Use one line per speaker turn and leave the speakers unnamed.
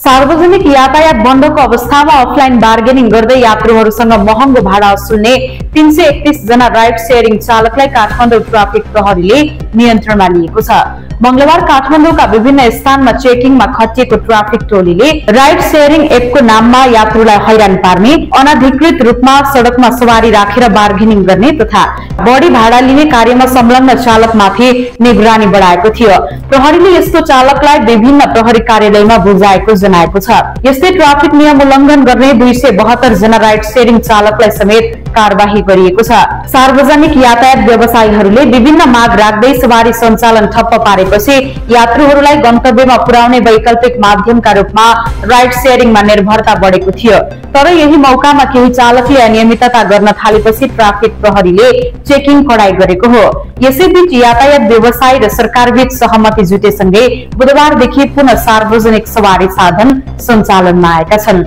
सार्वजनिक यातायात बन्दको अवस्थामा अफलाइन बार्गेनिङ गर्दै यात्रुहरूसँग महँगो भाडा असुल्ने 331 जना राइड शेयरिङ चालकलाई काठमाडौँ ट्राफिक प्रहरीले नियन्त्रणमा लिएको छ। मंगलबार काठमाडौँका विभिन्न स्थानमा चेकिङमा खटिएको ट्राफिक टोलीले राइड शेयरिङ एपको नाममा यात्रुलाई हैरान पार्ने, अनधिकृत रूपमा सड़कमा सवारी राखेर बार्गेनिङ गर्ने तथा बढी भाडा लिने कार्यमा संलग्न चालकमाथि निगरानी बढाएको थियो। प्रहरीले यस्तो चालकलाई विभिन्न प्रहरी कार्यालयमा बुझाएको जनाएको छ। यस्तै ट्राफिक नियम उल्लंघन गर्ने 272 जना राइड शेयरिङ चालकलाई समेत कारबाही गरिएको छ। सार्वजनिक यातायात व्यवसायीहरूले विभिन्न माग राख्दै सवारी सञ्चालन ठप्प पारेपछि यात्रुहरूलाई गन्तव्यमा पुर्याउने वैकल्पिक माध्यमका रूपमा राइड शेयरिङमा निर्भरता बढेको थियो। तर यही मौकामा केही चालकले अनियमितता गर्न थालेपछि ट्राफिक प्रहरीले चेकिङ कडाई गरेको हो। यसैबीच यातायात व्यवसायी र सरकारबीच सहमति जुटेसँगै बुधबारदेखि पुनः सार्वजनिक सवारी साधन सञ्चालनमा आएका छन्।